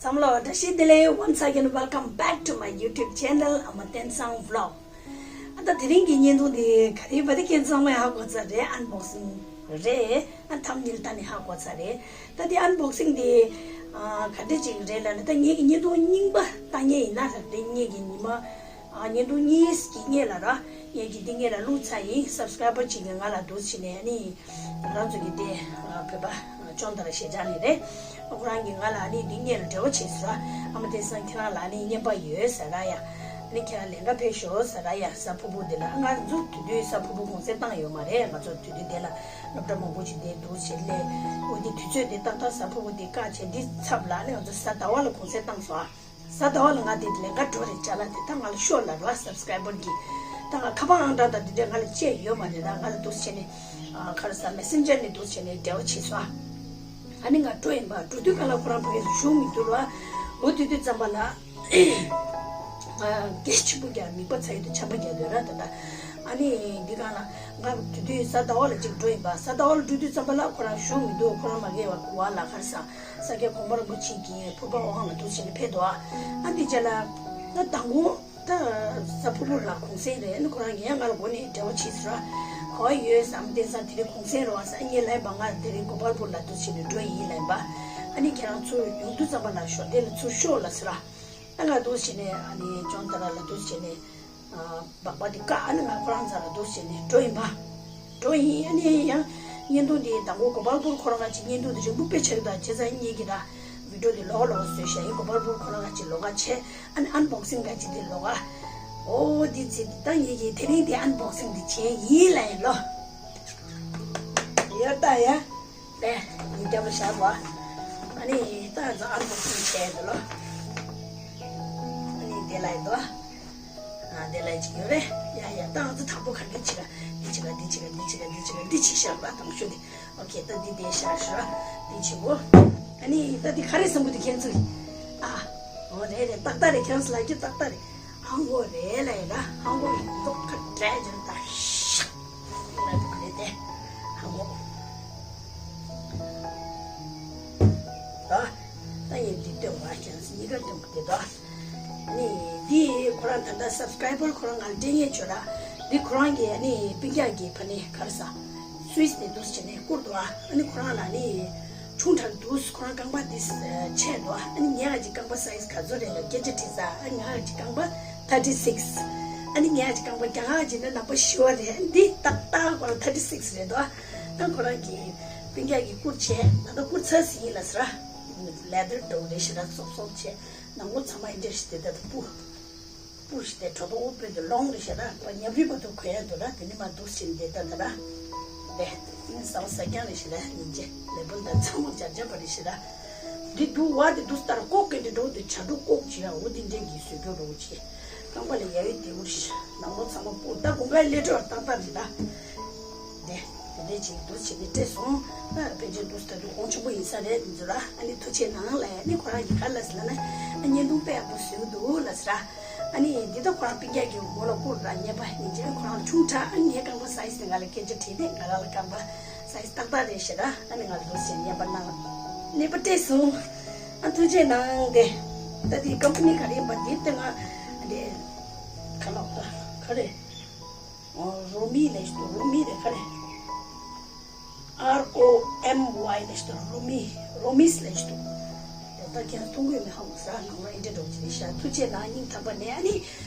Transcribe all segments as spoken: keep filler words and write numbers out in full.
བསམ་བློ་བཀྲ་ཤིས་བདེ་ལེགས། Once again, welcome back to my YouTube channel, Ama Tensang Vlog. ཨ་ད་དེ་རིང་གི་བརྙན་ཐུང་འདི་ག་རེ་བ་དེ་ཁྱེད་ཚང་མས་ཧ་གོ་ཚར་རེད། ཨན་བོག་སིང་རེད། ཨ་ཐམ་ནེལ་ལྟ་ནས་ཧ་གོ་ཚར་རེད། ད་དེ་ཨན་བོག་སིང་འདི་ཨ་ག་འདྲ་ཅིག་རེད་ལབ་ན། ད་ངེད་ཀྱི་བརྙན་ཐུང་རྙིང་པ་ལྟ་མཁན་ཡིན་ན་རེད། དེ་ངེད་ཀྱི་ཉི་མ་ཨ་བརྙན་ཐུང་གཉིས་ཀྱི་སྔོན་ལ་ར། ངེད་ཀྱི་འདི་སྔོན་ལ་བླུགས་ཚར་ཡིན། སབ་སི་ཀ་རའི་བར་ཅིག་གིས་ང་ལ་འདུག་བྱས་ནས་ཨ་ནི། ང་རང་ཚོ་གི་དེ་བོད་པ་ཅོན་ཏ་ར་ཞེ་ཅག་ནས་རེད། ཁོ་རང་གིས་ང་ལ་ཨ་ནི་འདི་སྔོན་ལ་འབྲེལ་བ་བྱས་ཟེར་ར། ཨ་མ་བསྟན་སང་ཁྱེད་རང་ལ་ཨ་ནི་རྔན་པ་ཡོད་ཟེར་ར་ཡ། ཨ་ནི་ཁྱེད་རང་ལེན་ག་ཕེབས་ཤོག་ཟེར་ར་ཡ། གཟའ་ཕུར་བུ་འདི་ལ། ང་ཚོ་དུས་དུས་གཟའ་ཕུར་བུ་གུང་སེང་བཏང་ཡོད་མ་རེད། ང་ཚོ་དུས་དུས་དེ་ལ་སློབ་གྲྭ་མང་པོ་ཅིག་དེ་འདུག་བྱས་སླེབས། འོ་དེ་དུས་ཚོད་དེ་ཏག་ཏག་གཟའ་ཕུར་བུ་དེ་བཀག་བྱས། འདི་ཚབ་ལ་ཨ་ནི་ང་ཚོ་གཟའ་ཟླ་བ་ལ་གུང་སེང་བཏང་སོང་ཨ། གཟའ་ཟླ་བ་ལ་ང་དེ་ལེན་ག་འགྲོ་རེད། ཅ་ལག་དེ་ད་ང་ལ་ཤོག་ལབ་ར། སབ་སི་ཀ་རའི་བར་གྱིས། ད་ང་ཁ་པར་ཨང་གྲངས་དང་དེ་འདྲས་ང་ལ་བཅད་ཡོད་མ་རེད། ད་ང་ལ་འདུག་བྱས་ནས་ཨ་ག་རེ་ཟ། མེ་སེན་ཇར་ནས་འདུག་བྱས་ནས་འབྲེལ་བ་བྱས་སོང་ཨ། ཨ་ནི་ང་འགྲོ་ཡིན་པ། འགྲོ་དུས་གང་ལ་ཁོ་རང་ཕ་གིར་བཞུགས་མི་འདུག་ལ། འོ་དེ་དུས་ཙམ་པ་ལ་ང་སྐད་ཆེན་པོ་རྒྱག་མིད་པ་ཚ་ཡོད་དུ་ཆམ་པ་རྒྱག་འདོད་ར། ད་ལྟ་ཨ་ནི་འདི་གང་ལ་ང་དེ་དུས་གཟའ་ཟླ་བ་ལ་ཅིག་འགྲོ་ཡིན་པ། གཟའ་ཟླ་བ་ལ་འགྲོ་དུས་ཙམ་པ་ལ་ཁོ་རང་བཞུགས་མི་འདུག་ཁོ་རང་མ་གིར་བ་ལ་ག་རེ་ཟ། ས་སྐྱ་གོང་མ་རིན་པོ་ཆེ་གི་ཕུར་པ་དབང་ལ་འདུག་བྱས་ནས་ཕེབས་འདུག་ཨ། ཨ་འདི་རྗེས་ལ་ང་མདང་དགོང་ད་གཟའ་ཕུར་བུ་ལ་གུང་སེང་རེད། ཨ་ནི་ཁོ་རང་གིས་ཡང་ང་ལ་འགོ་ནས་འབྲེལ་བ་བྱས་ཟེར་ར། ག་པར་ཡོད་ཟེར། ཨ་མ་བསྟན་སང་དེ་རིང་གུང་སེང་རེད་བ་ཟེར། ཨ་ངས་ལབ་ཡིན་པ། ང་དེ་རིང་གོ་པལ་པུར་ལ་འདུག་བྱས་ནས་འགྲོ་ཡིན་ལབ་ཡིན་པ། ཨ་ནི་ཁྱེད་རང་ཚོ་ཡོང་དུས་ཙམ་པ་ལ་ཞོགས་དེ་ལ་ཚུར་ཤོག་ལབ་ཟེར་ར། ཨ་ང་འདུག་བྱས་ནས་ཨ་ནི་ཅོན་ཏ་ར་ལ་འདུག་བྱས་ནས། སྦག་སྦག་དེ་བཀག་ཨ་ནི་ང་ཁོ་རང་རྩ་ལ་འདུག་བྱས་ནས་འགྲོ་ཡིན་པ། འགྲོ་ཡིན། ཨ་ནི་ཡང་བརྙན་ཐུང་དེ་མདང་དགོང་གོ་པལ་པུར་ཁོ་རང་ག་ཅིག་བརྙན་ཐུང་དེ་རིང་པོ་དཔེ་ཆགས་ཀྱི་འདུག་བྱས་ཙང་ངེད་ཀྱིས་ད་བི་ཌིའོ་དེ་ལོག་ལོག་བཟོས་བཞག་ཡིན། གོ་པལ་པུར་ཁོ་རང་ག་ཅིག་ལོགས་ཀ་བྱས། ཨ་ནི་ཨན་བོག་སིང་ག་ཅིག་དེ་ལོགས་ཀ། ཨོ་དེ་ཚེ་ད་ངེད་ཀྱིས་དེ་རིང་དེ་ཨན་བོག་སིང་དེ་བྱས་ཡིན་ལབ་ཡིན་ལོ། ཡོད་ད་ཡ། ལས་ཡིན་རྒྱབ་ལ་བཞག་པ། ཨ་ནི་ད་ང་ཚོ་ཨན་བོག་སིང་བྱས་འདུག་ལོ། ཨ་ནི་དེ་ལ་ཡིན་དོ། ཨ་དེ་ལ་ཅིག་ཡོད་རེད། ཡ་ཡ། ད་ང་ཚོ་དང་པོ་ག་འདྲ་བྱེད་ག་འདི་བྱེད་ག་འདི་བྱེད་ག་འདི་བྱེད་ག་འདི་བྱེད་ག་འདི་བྱེད་ཤག་པ་དང་ཤོས་དེ། ཨོ་ཁེ། ད་འདི་དེ་ཤག་ཤག་འདི་བྱེད་གོ། ཨ་ནི་ད་འདི་ག་རེ་བསམ་གི་འདུག་ཁྱེད་ཚོས། ཨ། ཨོ་རེད་རེད། ཏག་ཏག་རེད། ཁྱེད་རང་ཚོ་ལབ་རྒྱུ་ཏག་ཏག་རེད། ཧང་གོ་རེད་ལ་ཡ། ད་ཧང་གོ་ཡིན་མདོག་ཁ་བྲལ་ཅན་ད་ཤག་ལབ་གི་རེད་དེ། ཧང་གོ། ད་ད་ཡིན་འདི་སྟོན་པ་ཁྱེད་རང་ཚོ་གཉིས་ཀ་སྟོན་གི་དེ་ད། ནི་འདི་ཁོ་རང་ད་ལྟ་སབ་སི་ཀ་རའི་བར་ཁོ་རང་ང་ལ་སྤྲད་ཉེན་བྱོས་ར། འདི་ཁོ་རང་གི་ནི་སྤུན་ཀྱག་གི་ཕ་ནི་ག་རེ་ཟ། སུད་སི་ནས་འདུག་སེ་བྱས་ནས་བསྐུར་འདུག་ཨ། ཨ་ནི་ཁོ་རང་ལ་ནི་ཆུང་དྲགས་འདུག་ཁོ་རང་རྐང་པ་འདི་ཆེ་འདུག་ཨ། ཨ་ནི་ངའི་ཨ་ཅེ་རྐང་པ་སའི་ཛི་ག་ཚོད་རེད་ལབ་སྐད་ཆ་དྲིས་ཙང་། ཨ་ངའི་ཨ་ཅེ་རྐང་པ་ཐར་ཊི་སིགས། ཨ་ནི་ངའི་ཨ་ཅེ་རྐང་པ་རྒྱ་གར་ཨ་ཅེ་ནི་རྣམ་པ་བཞི་པ་རེད། འདི་ཏག་ཏག་ཁོ་རང་ཐར་ཊི་སིགས་རེད་འདུག་ཨ། ཨ་ཁོ་རང་གི་སྤུན་ཀྱག་གིས་བསྐུར་བྱས། ད་ལྟ་བསྐུར་ཚར་ཟིན་ཡིན་ལབ་ཟེར་ར། ལེ་དར་འདྲ་བོ་རེད་ཤག་ར། སོབ་སོབ་བྱས། ནང་ལོགས་ཚང་མ་འདི་འདྲ་ཞིག་དེ་ལྟར་དུ་སྤུ། སྤུ་ཞིག་དེ་གྲོ་ཏོ་དབུ་སྤུ་དེ་ལོང་རེད་ཤག་ར། པ་ཉབ་རིབ་པ་དུ་གོན་ཡ་འདུག་ར། དེ་ནི་མ་འདུག་ཟིན་དེ་ལྟ་ད་ར། དེ་ནི་ཟ་བ་ཟ་རྐྱང་རེད་ཤག་ར། སྙིང་རྗེ། ལེ་བུན་དང་ཚང་མ་འཇར་འཇར་པ་རེད་ཤག་ར། འདི་འདུག་བ། དེ་འདུག་ལྟར་ཀོག་གི་འདི་འགྲོ་དེ་བྱ་འགྲོ་ཀོག་བྱེད་ཡ། འོ་དེ་འདྲས་ཀྱི་བཟོས་རྒྱུ་འགྲོ་བྱེད། རྐང་པ་ལ་ཡ་ཡི་དེ་འུར་ཤག་ནང་ལོགས་ཚང་མ་སྤུ། ད་དགུན་ཁའི་ལས་བྲེལ་བ་ཏག་ཏག་རེད་ད། དེ་དེ་འདྲས་ཅིག་འདུག་བྱས་ནས་སྤྲད་སོང་། ད་དཔེ་ཆ་འདུག་ད་དུང་གོང་ཆེན་པོ་ཡིན་ས་རེད་འདི་ཚོ་ར། ཨ་ནི་ཐུགས་རྗེ་གནང་ལབ་ཡ། ཨ་ནི་ཁོ་རང་གིས་ག་རེ་ལབ་ཟེར་ལབ་ན། ཨ་བརྙན་ཐུང་དཔེ་ཡག་པོ་བཟོས་འདུག་ལབ་ཟེར་ར། ཨ་ནི་འདི་ད་ཁོ་རང་སྤུན་ཀྱག་གི་མོ་ལ་བསྐུར་ར། རྔན་པ་ནི་ཅན་ཁོ་རང་ལ་ཆུང་དྲགས། ཨ་ངའི་རྐང་པ་སའི་ཛི་དེ་ང་ལ་སྐད་ཆ་དྲིས་ཏེ། ང་རང་ལ་རྐང་པ་སའི་ཛི་ཏག་ཏག་རེད་ཟེར་ར། ཨ་ནི་ང་ལ་འདུག་ཟེར་རྔན་པ་གནང་། རྔན་པ་སྤྲད་སོང་། ཨ་ཐུགས་རྗེ་གནང་སྟེ། ད་འདི་ཀམ་པ་ནི་ག་རེ་ཡིན་པ་འདི་ལྟ་ང་འདི་ག་ལ་ག་རེ། རོ་མི་ལབ་ཞིག་འདུག་རོ་མི་རེད་ག་རེ། ཨར་ཨོ་ཨེམ་ཝའི་ལབ་ཞིག་འདུག་རོ་མི། རོ་མིས་ལབ་ཞིག་འདུག་དེ་ལྟ་ཁྱེད་རང་མཐོང་གི་ཡོད་མེད་ཧ་གོ་ས། ནང་ལ་ཨེ་འདྲས་འགྲོ་གི་རེད་ཤག་ཐུགས་རྗེ་གནང་། སྙིང་ཐག་པ་ནས། ཨ་ནི་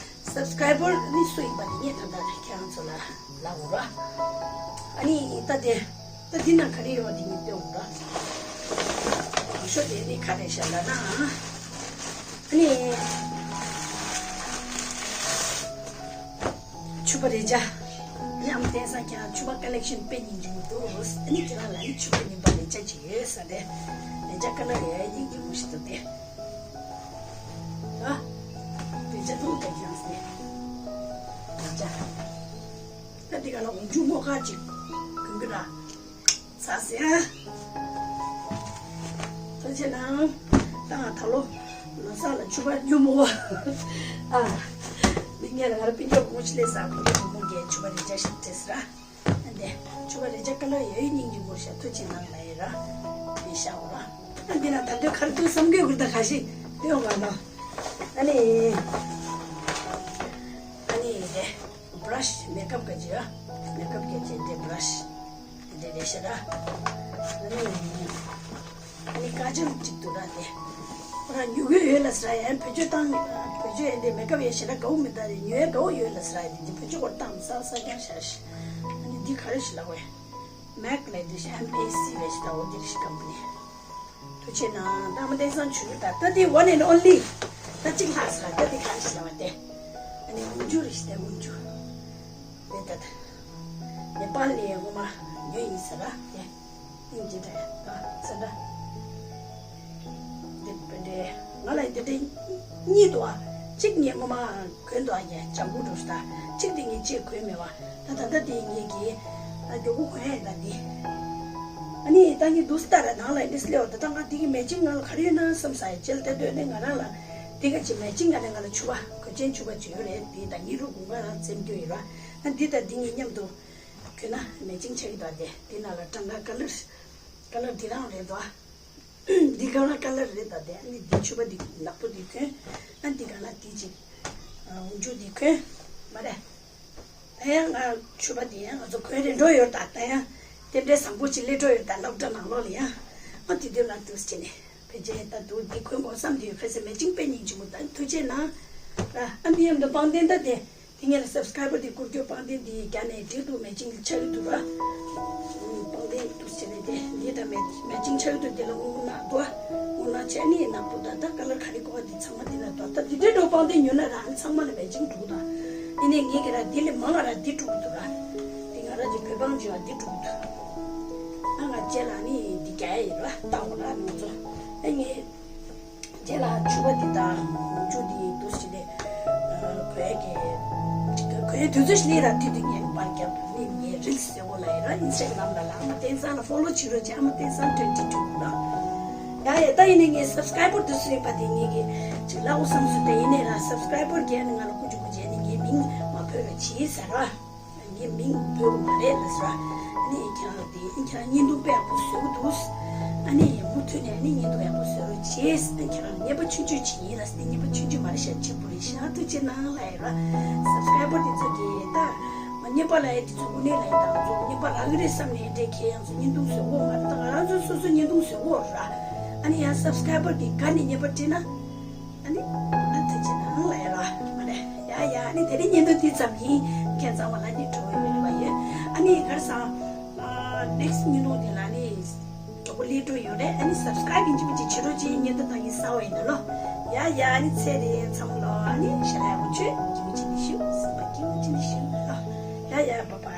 སབ་སི་ཀ་རའི་བར་ནི་སུ་ཡིན་པ་ནི་ངས་ད་ལྟ་ཁྱེད་རང་ཚོ་ལ་ལབ་འོང་ར། ཨ་ནི་ད་དེ་ད་འདི་ན་ག་རེ་ཡོད་འདི་ངས་སྟོན་འོང་ར། ཤོ་དེ་ནི་ག་རེ་ཤག་ལབ་ན། ཨ་ནི། ཕྱུ་པ་རས་ཆ། ཡང་བསྟན་ས་ཁྱེད་རང་ཕྱུ་པ་ཀ་ལེག་ཤན་དཔེ་སྙིང་རྗེ་མོ་འདུག་ཨ་ནི་ཁྱེད་རང་ལ་ནི་ཕྱུ་པ་རྙིང་པ་རས་ཆ་ཅིག་ཡོད་ས་རེད། རས་ཆ་ཀ་ལར་ཡ་ཡ་སྙིང་རྗེ་མོ་ཞིག་འདུག་སྟེ། ཨ། རས་ཆ་མཐོང་དང་ཁྱེད་རང་སྟེ། རས་ཆ། ད་འདི་ག་ལ་འོང་ཆུ་སྔོ་དཀར་ཅིག་གོན་གི་ར། ཚ་ཟེར། ཐུགས་རྗེ་གནང་། ད་ང་ད་ལོ་ལོ་གསར་ལ་ཕྱུ་པ་སྙོམས་འོ། ཨ། འདི་ངས་ལ་ང་རང་སྤུན་ཀྱག་བུ་མོ་ཅིག་སླེབས་ས། སྤུན་ཀྱག་བུ་མོ་གིས་ཕྱུ་པ་རས་ཆ་ཞིག་སྤྲད་ཟེར་ར། ཨ་འདི་ཕྱུ་པ་རས་ཆ་ཀ་ལར་ཡ་ཡི་སྙིང་རྗེ་མོ་ཤག་ཐུགས་རྗེ་གནང་ལབ་ཡ་ར། འདི་ཤག་འོ་ར། ཨ་འདི་ན་ད་དུང་ག་རེ་འདུག་བསམ་གྱི་ཡོད་གི། ད་ཁ་ཤས་ ཡོང་བ་ལ། ཨ་ནི། ཨ་ནི་རེད། བྷ་ར་ཤི་མེག་ཨབ་ག་ཅི་ཡ། མེག་ཨབ་ག་ཅི་དེ་བྷ་ར་ཤི། དེ་རེད་ཤ་ར། ཨ་ནི། ཨ་ནི་ཀ་ཇལ་གཅིག་ཏུ་ར་དེ། ཁོ་ར་ཉོ་གི་ཡོད་ལ་ཟེར་ཡ། བེད་སྤྱོད་བཏང་། བེད་སྤྱོད་ཡན་དེ་མེག་ཨབ་ཡ་ཤ་ར་དགའ་བོ་མི་ད་རེད། ཉོ་ཡ་དགའ་བོ་ཡོད་ལ་ཟེར་ཡ། དེ་བེད་སྤྱོད་སྐོར་བཏང་ས་ས་ཀྱང་ཤ་ཤ། ཨ་ནི་འདི་ག་རེ་ཤི་ལ་བས། མེག་ལས་དེ་ཤ་ཨེམ་ཨེ་སི་ལས་ཤ་ད་འོ་དེ་རེད་ཤ་ཀམ་པ་ནི། ཐུགས་ཆེ་གནང་། ད་མ་དེང་སང་ཆུ་ད་ལྟ་དེ་one and only། ད་གཅིག་ལྷག་ས་ད་དེ་ག་རེ་ཤི་ལ་བ་དེ། ཨ་ནི་འོམ་ཆུ་རེད་ཤ་དེ་འོམ་ཆུ། དེ་ད་ད། ནེ་པཱལ་ནས་ངོ་མ་ཉོས་ཡིན་ས་ར་དེ། ཨིན་ཇི་དེ་ད་ས་ད། དེ་པེ་འདྲེ་ང་ལ་དེ་འདྲེ་གཉིས་འདུག་ཨ། གཅིག་ངས་ངོ་མ་གོན་འདུག་ཨ། ཡ་ལྗང་གུ་འགྲོ་ཤ་ད། གཅིག་དེ་ངས་གཅིག་གོན་མེད་བ། ད་ད་ལྟ་དེ་ངས་གི་ཨ་མགྱོགས་པོ་གོན་ཡ་ད་དེ། ཨ་ནི་ད་ངས་འདུག་སྟ་ར་ནང་ལ་འདི་སླེབས་བ། ད་ད་ང་དེ་གི་མེ་ཅིང་ང་ལ་ག་རེ་ཡོད་ན་བསམ་ས་ཡ། ཅེལ་ལྟ་དུས་ནས་ང་རང་ལ་དེ་ག་ཅི་མེ་ཅིང་ང་ནས་ང་ལ་ཕྱུ་པ་གོས་ཆེན་ཕྱུ་པ་ཅིག་ཡོད་རེད། དེ་ད་ངའི་རུ་དགུན་ཁ་རང་བཙེམ་རྒྱུ་ཡོད་ར། ཨ་འདི་ད་དེ་གཉིས་མཉམ་དུ་གོན་ན་མེ་ཅིང་ཆགས་ཀྱི་འདུག་དེ་ནང་ལ་ཀྲང་ག་ཀ་ལར་ཀ་ལར་དེ་རང་རེད་དོ། འདི་ག་ལ་ཀ་ལར་རེད་ད་དེ། ཨ་ནི་འདི་ཕྱུ་པ་འདི་ནག་པོ་འདི་གོན། ཨ་འདི་ག་ལ་འདི་ཅིག་འོག་འཇུག་འདི་གོན། མ་རེད། ད་ཡང་ང་ཕྱུ་པ་འདི་ཡང་ང་ཚོ་གོན་རེ་འགྲོ་ཡོད་ད། ད་ཡང་དེ་འདྲའི་བཟང་པོ་ཅིག་སླེབས་འགྲོ་ཡོད་ད། སློབ་གྲྭ་ནང་ལོགས་ལ་ཡང་ཨ་དེ་དུས་ལ་འདུག་སེ་བྱས་ནས་ཕལ་ཆེར་ད་འདུག་འདི་གོན་དགོས་བསམ་དུས་ཕལ་ཆེར་མེ་ཅིང་དཔེ་སྙིང་རྗེ་མོ་ད། ཐུགས་ཆེ་གནང་། ཨ་འདི་ཡང་འདི་པང་གདན་ད་དེ། དེ་ངས་ལ་སབ་སི་ཀ་རའི་བར་དེ་བསྐུར་རྒྱུ། པང་གདན་དེ་རྒྱ་ནས་འགྲིག་འདུག་མེ་ཅིང་ཆགས་ཀྱི་འདུག་ར། པང་གདན་འདུག་ཟེར་ནས་དེ་འདི་ད་མེ་མེ་ཅིང་ཆགས་ཀྱི་འདུག་དེ་ལ་སྔོ་ནག་འདུག་སྔོ་ནག་བྱས་ནས་ནག་པོ་ད་ད་ཀ་ལར་ག་རེ་དགོས་པ་དེ་ཚང་མ་དེ་ལ་འདུག་ད་དེ་འདྲའི་འགྲོ་པང་གདན་ཉོ་ན་ར་ཨ་ཚང་མ་ལ་མེ་ཅིང་འདུག་ད་ཡིན་ནས་ངས་ཀྱི་ར་དེ་ལས་མང་ང་ར་འདི་དྲུག་འདུག་ར། དེ་ང་ར་གི་བོད་པང་བྱས་པ་འདི་དྲུག་འདུག་ཨ་ང་རྗེས་ལ་ནི་འདི་རྒྱ་ཡ་ཡིན་ར་ལྟ་འོ་ར་ང་ཚོ་ཨ་ངས། རྗེས་ལ་ཕྱུ་པ་འདི་དང་མཆུ་འདི་འདུག་སེ་ནས་གོས་ཀྱི་གོས་དུས་ཚོད་ཤིག་ལ་དུས་དུས་ངས་པར་རྒྱབ་ནི་ངས་རིལ་སི་ཟེར་བོ་ལ་ཡིན་ར། ཨིན་སི་ཊ་གྷ་རམ་ལ་ལ་ཨ་མ་བསྟན་བཟང་ལ་ཕོ་ལོ་བྱེད་རོགས་བྱས། ཨ་མ་བསྟན་བཟང་twenty two ལ། ཡ་ཡ་ད་ཡིན་ནས་ངས་སབ་སི་ཀ་རའི་བར་དུ་སུ་ཡིན་པ་དེ་ངས་ཀྱི་ཅིག་ལ་འོ་བསམ་སོང་། དེ་ཡིན་ནས་ར་སབ་སི་ཀ་རའི་བར་རྒྱས་ནས་ང་ལ་ཀུ་ཅུ་ཀུ་བྱས་ནས་ངའི་མིང་མ་འབོད་རོགས་བྱས་ཟེར་ར། ངའི་མིང་འབོད་གི་མ་རེད་ལ་ཟེར། ཨ་ནི་ཁྱེད་རང་དེ་ཁྱེད་རང་བརྙན་ཐུང་དཔེ་ཡག་པོ་བཟོ་གི་འདུག་ཨ་ནི་མུ་མཐུད་ནས་ཨ་ནི་བརྙན་ཐུང་ཡག་པོ་བཟོ་རོགས་བྱེད། ཨ་ནི་ཁྱེད་རང་རྔན་པ་ཆུང་ཆུང་ཅིག་ཡིན་ལ་ཟེར། རྔན་པ་ཆུང་ཆུང་མ་རེད་ཤག་ཆེན་པོ་རེད་ཤག་ཐུགས་རྗེ་གནང་ལ་ཡ་ར། སབ་སི་ཀ་རའི་བར་དེ་ཚོ་གིས་ད་རྔན་པ་ལ་ཡ་དེ་ཚོ་དངོས་གནས་ལ་ཡ་ད་ང་ཚོ་རྔན་པ་རག་གི་རེད་བསམ་ནས་འདྲེ་ཁྱེད་རང་ཚོ་བརྙན་ཐུང་བཟོ་གོ་མ་རེད། ད་ང་རང་ཚོ་སོ་སོ་བརྙན་ཐུང་བཟོ་གོ་ར། ཨ་ནི་ཡང་སབ་སི་ཀ་རའི་བར་དེ་ག་ནས་རྔན་པ་སྤྲད་ན། ཨ་ནི། ཨ་ཐུགས་རྗེ་གནང་ལ་ཡ་ར། མ་རེད། ཡ་ཡ་ཨ་ནི་དེ་རིང་བརྙན་ཐུང་འདི་ཙམ་ཡིན། ཁྱེད་ཚང་མ་ལ་ནི་སྤྲོ་བའི་རེ་བ་ཡོད། ཨ་ནི་གར་སང་། ནེག་སི་ཊི་བརྙན་ཐུང་འདི་ལ་ནི། མགྱོགས་པོ་སླེབས་འགྲོ་ཡོད་རེད། ཨ་ནི་སབ་སི་ཀ་རའིབ་ཡིན་གཅིག་མིན་གཅིག་བྱེད་རོགས་གྱིས། བརྙན་ཐུང་བཏང་གི་གསར་པ་ཡིན་ན་ལོ། ཡ་ཡ་ཨ་ནི་ཚེ་རིང་ཚང་མ་ལོ། ཨ་ནི་ཤ་ལ་ཡག་པོ་བྱོས། སྐྱིད་པོ་བྱེད་ནི་ཤིའུ། སེམས་པ་སྐྱིད་པོ་བྱེད་ནི་ཤིའུ་ལོ། ཡ་ཡ་བ་བ།